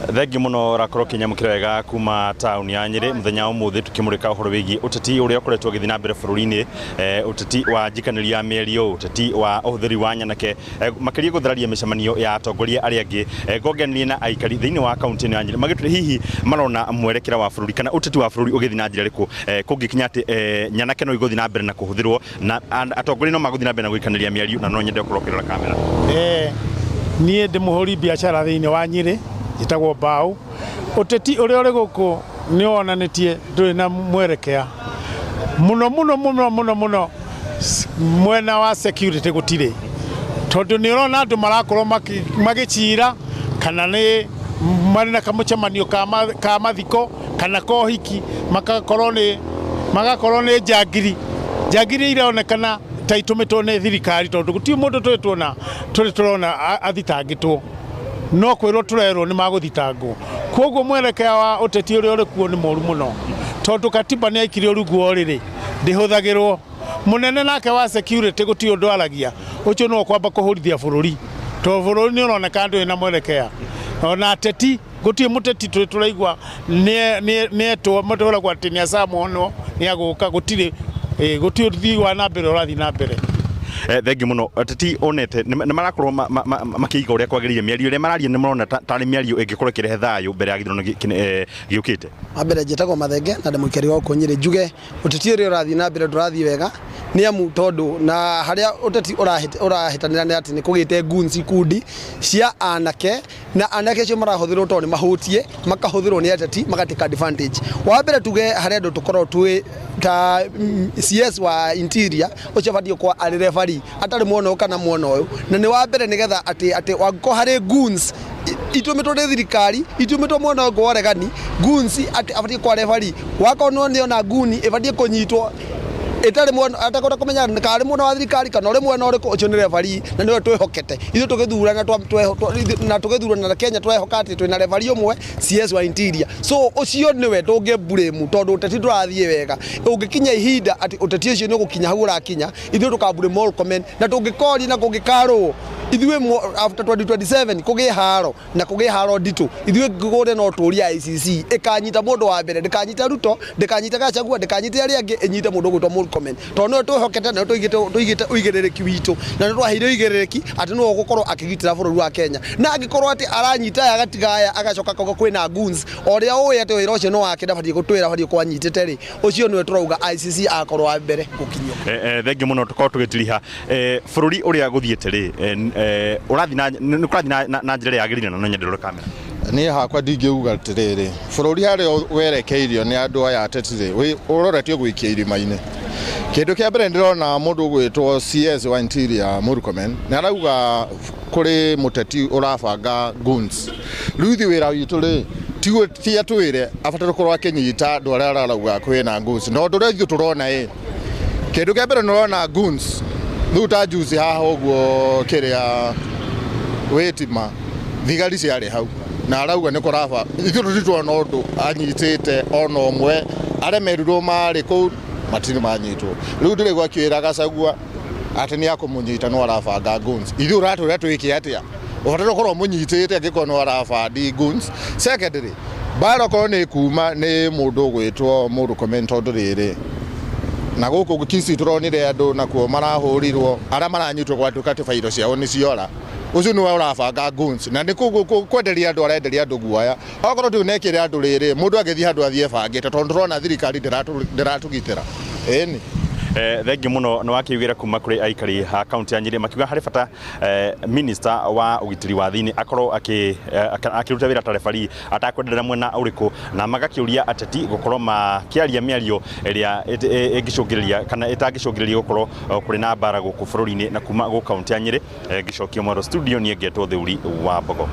Thengiũ mũno ũrakorwo ũkĩnyamũkĩra wega kuma taũni ya Nyĩrĩ mũthenya wa ũmũthĩ, tũkĩmũrĩka ũhoro wĩgiĩ ũteti ũrĩa ũkoretwo ũgĩthiĩ na mbere bũrũri-inĩ, ũteti wa njikanĩrio ya mĩario, ũteti wa ũhũthĩri wa nyanake, makĩria gũthararia mĩcemanio ya atongoria arĩa angĩ. Ngonganĩria na aikari thĩinĩ wa kaũntĩ ĩno ya Nyĩrĩ magĩtwĩre hihi marona mwerekera wa bũrũri kana ũteti wa bũrũri ũgĩthiĩ na njĩra ĩrĩkũ, kũngĩkinya atĩ nyanake no igũthiĩ na mbere na kũhũthĩrwo na atongoria no magũthiĩ na mbere na gũikanĩria mĩario, na no nyende ũkorwo ũkĩrora kamera. Niĩ ndĩ mũhũri biacara thĩinĩ wa Nyĩrĩ, njĩtagwo Mbaũ. Ũteti ũrĩa ũrĩ gũkũ nĩ wonanĩtie ndũrĩ na mwerekea mũno mũno mũno mũno mũno. Mwena wa security gũtirĩ, tondũ nĩ ũrona andũ marakorwo magĩcira kana nĩ marĩ na kamũcemanio ka mathiko kana ka ũhiki, magakorwo nĩ njangiri, njangiri ironekana ta itũmĩtwo nĩ thirikari, tondũ gũtirĩ mũndũ tũrĩ tuona tũrĩ tũrona athitangĩtwo, no kwĩrwo tũrerwo nĩ magũthitangwo. Koguo mwerekea wa ũteti ũrĩa ũrĩ kuo nĩ mũru mũno, tondũ katiba nĩ aikirio rungu wa ũrĩrĩ, ndĩhũthagĩrwo. Mũnene nake wa security gũtirĩ ũndũ aragia. Ũcio nĩwe ũkwamba kũhũrithia bũrũri, tondũ bũrũri nĩ ũroneka ndũrĩ na mwerekea. Ona ateti, gũtirĩ mũteti tũrĩ tũraigua nĩetwo, matũragwo atĩ nĩ acamonwo nĩ agũka. Gũtirĩ, gũtirĩ ũthii wa na mbere ũrathiĩ na mbere. Thengiũ mũno. Ateti onete nĩ marakorwo makĩiga ũrĩa kwagĩrĩire mĩario ĩrĩa mararia? Nĩ marona tarĩ mĩario ĩngĩkorwo ĩkĩrehe thayũ mbere ya gĩthurano gĩũkĩte? Wa mbere, njĩtagwo Mathenge na ndĩ mũikari wa gũkũ Nyĩrĩ. Njuge ũteti ũrĩa ũrathiĩ na mbere ndũrathiĩ wega, nĩ amu tondũ na harĩa ũteti ũrahĩtanĩra nĩ atĩ nĩ kũgĩte goons, ikundi cia anake, na anake acio marahũthĩrwo tondũ nĩ mahũtie, makahũthĩrwo nĩ ateti magatake advantage. Wa mbere, tuge harĩ andũ tũkoragwo twĩ ta CS wa interior, ũcio abatiĩ gũkorwo arĩ referee atarĩ mwena ũyũ kana mwena ũyũ, na nĩ wa mbere nĩgetha atĩ wangĩkorwo harĩ goons itũmĩtwo nĩ thirikari, itũmĩtwo mwena ũngĩ wa ũregani, goons atĩ abatiĩ gũkorwo referee. Wakorwo nĩ ona nguni ĩbatiĩ kũnyitwo ĩtarĩ mwena, atakũhota kũmenya kana arĩ mwena wa thirikari kana ũrĩ mwena ũrĩkũ, ũcio nĩ referee na nĩwe twĩhokete ithuĩ tũgĩthurana na tũgĩthurana na Kenya, twehoka atĩ twĩna referee ũmwe, CS wa interior. So ũcio nĩwe tũngĩ blame, tondũ ũteti ndũrathiĩ wega. Ũngĩkinya ihinda atĩ ũteti ũcio nĩ ũgũkinya hau ũrakinya, ithuĩ tũkablame Murkomen, na tũngĩkoria na kũngĩkarũo ithuĩ after 2027 kũgĩe haro na kũgĩe haro nditũ, ithuĩ kũrĩa no tũrie ICC ĩkanyita mũndũ wa mbere, ndĩkanyite Ruto, ndĩkanyite Gachagua, ndĩkanyite arĩa angĩ, ĩnyite mũndũ ũgwĩtwo Murkomen, tondũ nĩwe twĩhokete na nĩwe tũigĩte ũigĩrĩrĩki witũ, na nĩ twaheire ũigĩrĩrĩki atĩ nĩwe ũgũkorwo akĩgitĩra bũrũri wa Kenya. Na angĩkorwo atĩ aranyita aya, agatiga aya, agacoka akauga kwĩna goons, o ũrĩa ũĩ atĩ wĩra ũcio nĩ wake, ndabatiĩ gũtwĩra, abatiĩ gũkorwo anyitĩte rĩ, ũcio nĩwe tũrauga ICC akorwo wa mbere gũkinyio. Thengiũ mũno. Tũkorwo tũgĩtiriha bũrũri ũrĩa gũthiĩte rĩ, ũrathiĩ na nĩ kũrathiĩ na njĩra ĩrĩa yagĩrĩire? Na no nyende ũrore kamera. Niĩ hakwa ndingĩuga atĩrĩrĩ, bũrũri harĩa werekeirio nĩ andũ aya ateti rĩ, ũroretio gũikia irima-inĩ. Kĩndũ kĩa mbere, ndĩrona mũndũ ũgwĩtwo CS wa interior Murkomen nĩ arauga kũrĩ mũteti ũrabanga goons. Rĩu ithuĩ wĩra witũ rĩ ti atwĩre, abatare gũkorwo akĩnyita andũ arĩa ararauga kwĩna goons. Na ũndũ ũrĩa ithuĩ tũrona ĩ, kĩndũ kĩa mbere nĩ ũrona goons rĩu ta juzi haha ũguo kĩrĩa wĩtima, thigari ciarĩ hau na arauga nĩ kũraba. Ithuĩ tũtirĩ tuona ũndũ anyitĩte ona ũmwe. Arĩa merirwo marĩ kũu matirĩ manyitwo. Rĩu ndĩraigua akĩĩra Gachagua atĩ nĩ akũmũnyita no arabanga goons. Ithuĩ ũratwĩra twĩke atĩa? Ũbataire ũkorwo mũnyitĩte angĩkorwo no arabandi goons. Secondly, mbara okorwo nĩ kuma nĩ mũndũ ũgwĩtwo Murkomen, tondũ rĩrĩ na gũkũ Kisii tũronire andũ nakuo marahũrirwo, arĩa maranyitwo gwatuĩka atĩ bairo ciao nĩ ciora. Ũcio nĩwe ũrabanga goons na nĩ kwenderia andũ, arenderia andũ guoya. Okorwo tu nekĩre andũ rĩrĩ, mũndũ agĩthiĩ handũ athiĩ ebangĩte, tondũ tũrona thirikari ndĩratũgitĩra, ĩni. Thengiũ mũno. Nĩ wakiugĩra kuma kũrĩ aikari a kaunti ya Nyĩrĩ makiuga harĩ bata minister wa ũgitĩri wa thĩinĩ akorwo akĩruta wĩra ta referee atakwenderera mwena ũrĩkũ, na magakĩũria ateti gũkorwo makĩaria mĩario ĩrĩa ĩngĩcũngĩrĩria kana ĩtangĩcũngĩrĩria gũkorwo kũrĩ na mbara gũkũ bũrũri-inĩ. Na kuma gũkũ kaunti ya Nyĩrĩ, ngĩcokia mwaro studio, niĩ ngetwo Thĩuri wa Mbogo.